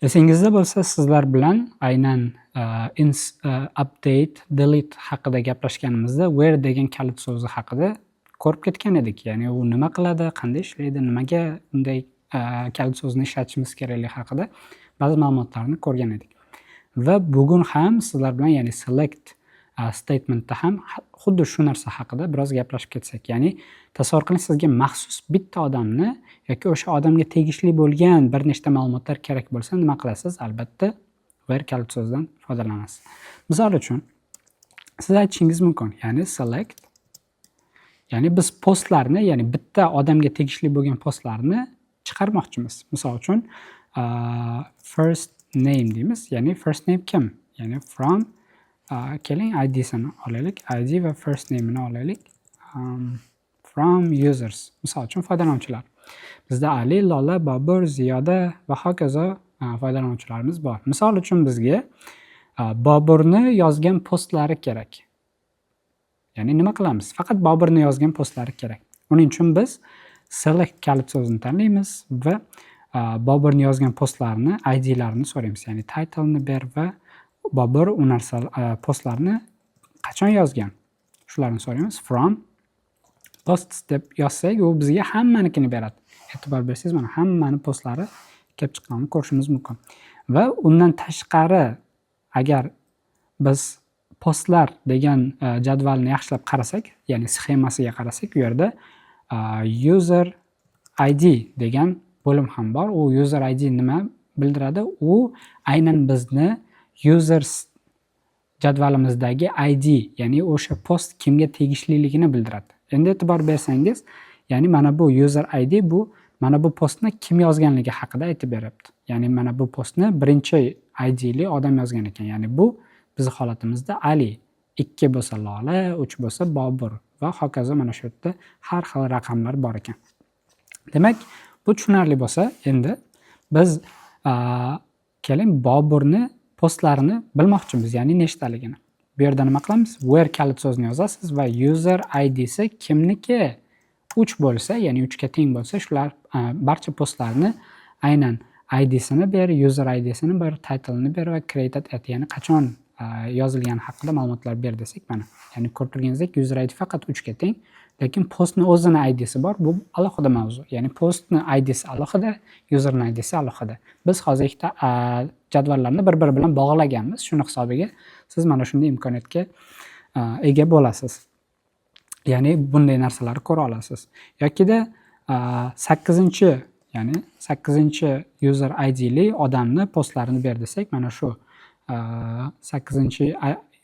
Esingizda bo'lsa, sizlar bilan aynan update, delete haqida gaplashganimizda where degan kalit so'zi haqida ko'rib ketgan edik. Ya'ni u nima qiladi, qanday ishlaydi, nimaga unday kalit so'zini ishlatishimiz kerakligi haqida ba'zi ma'lumotlarni ko'rgan edik. Va bugun ham sizlar bilan, ya'ni select statementda ham xuddi shu narsa haqida biroz gaplashib ketsak. Ya'ni tasavvur qiling, sizga maxsus bitta odamni yoki o'sha odamga tegishli bo'lgan bir nechta ma'lumotlar kerak bo'lsa, nima qilasiz? Albatta, where kalit so'zidan foydalanasiz. Misol uchun, siz aytishingiz mumkin, ya'ni select, ya'ni biz postlarni, ya'ni bitta odamga tegishli bo'lgan postlarni chiqarmoqchimiz. Misol uchun, first name deymiz, ya'ni first name kim? Ya'ni from, keling, IDsini olaylik, ID va first name'ini olaylik. From users, misol uchun, foydalanuvchilar. Bizda Ali, Lola, Bobur, Ziyoda va hokazo foydalanuvchilarimiz bor. Misol uchun, bizga Boburni yozgan postlari kerak. Ya'ni nima qilamiz? Faqat Boburni yozgan postlari kerak. Uning uchun biz select kalit so'zini tanlaymiz va Boburni yozgan postlarni IDlarini so'raymiz. Ya'ni titleni ber va Bobur u narsa postlarni qachon yozgan? Shularni so'raymiz. From posts deb yozsak, u bizga hammanikini beradi. E'tibor bersangiz, mana hammani postlari kelib chiqqanini ko'rishimiz mumkin. Va undan tashqari, agar biz postlar degan jadvalni yaxshilab qarasak, ya'ni sxemasiga qarasak, u yerda user ID degan bo'lim ham bor. U user ID nima bildiradi? U aynan bizni users jadvalimizdagi ID, ya'ni o'sha post kimga tegishliligini bildiradi. Endi e'tibor bersangiz, ya'ni mana bu user ID, bu mana bu postni kim yozganligi haqida aytib beryapti. Ya'ni mana bu postni birinchi IDli odam yozgan ekan. Ya'ni bu bizni holatimizda Ali, 2 bo'lsa Lola, 3 bo'lsa Bobur va hokazo, mana shu yerda har xil raqamlar bor ekan. Demak, bu tushunarli bo'lsa, endi biz, keling, Boburni postlarini bilmoqchimiz, ya'ni nechtaligini. Bu yerda nima qilamiz? Where kalit so'zini yozasiz va user IDsi kimniki 3 bo'lsa, ya'ni 3 ga teng bo'lsa, shular barcha postlarni aynan IDsini ber, user IDsini ber, titleini ber va created at, ya'ni qachon yozilgani haqida ma'lumotlar ber desak, mana. Ya'ni ko'rib turganingizdek, user ID faqat 3 ga teng, lekin postni o'zini IDsi bor, bu alohida mavzu. Ya'ni postni IDsi alohida, userni IDsi alohida. Biz hozir ikkita jadvallarni bir-biri bilan bog'laganmiz. Shuni hisobiga siz mana shunday imkoniyatga ega bo'lasiz. Ya'ni bunday narsalarni ko'ra olasiz. Yokida 8-, ya'ni 8 user IDli odamni postlarini ber desak, mana shu 8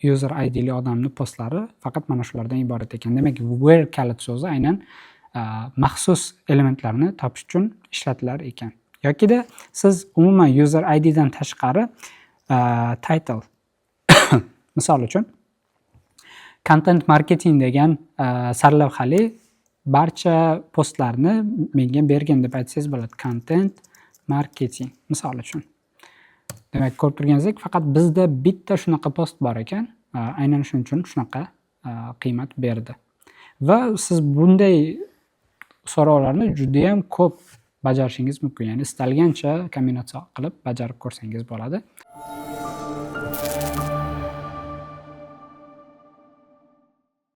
user IDli odamni postlari faqat mana shulardan iborat ekan. Demak, where kalit so'zi aynan maxsus elementlarni topish uchun ishlatilar ekan. Yokida siz umuman user IDdan tashqari title, misol uchun, content marketing degan sarlavhali barcha postlarni menga bergin deb aytsangiz bo'ladi. Content marketing, misol uchun. Demak, ko'rib turganingizdek, faqat bizda bitta shunaqa post bor ekan. Aynan shuning uchun shunaqa qiymat berdi. Va siz bunday so'rovlarni judayam ko'p bajarishingiz mumkin. Ya'ni istalgancha kombinatsiya qilib bajarib ko'rsangiz bo'ladi.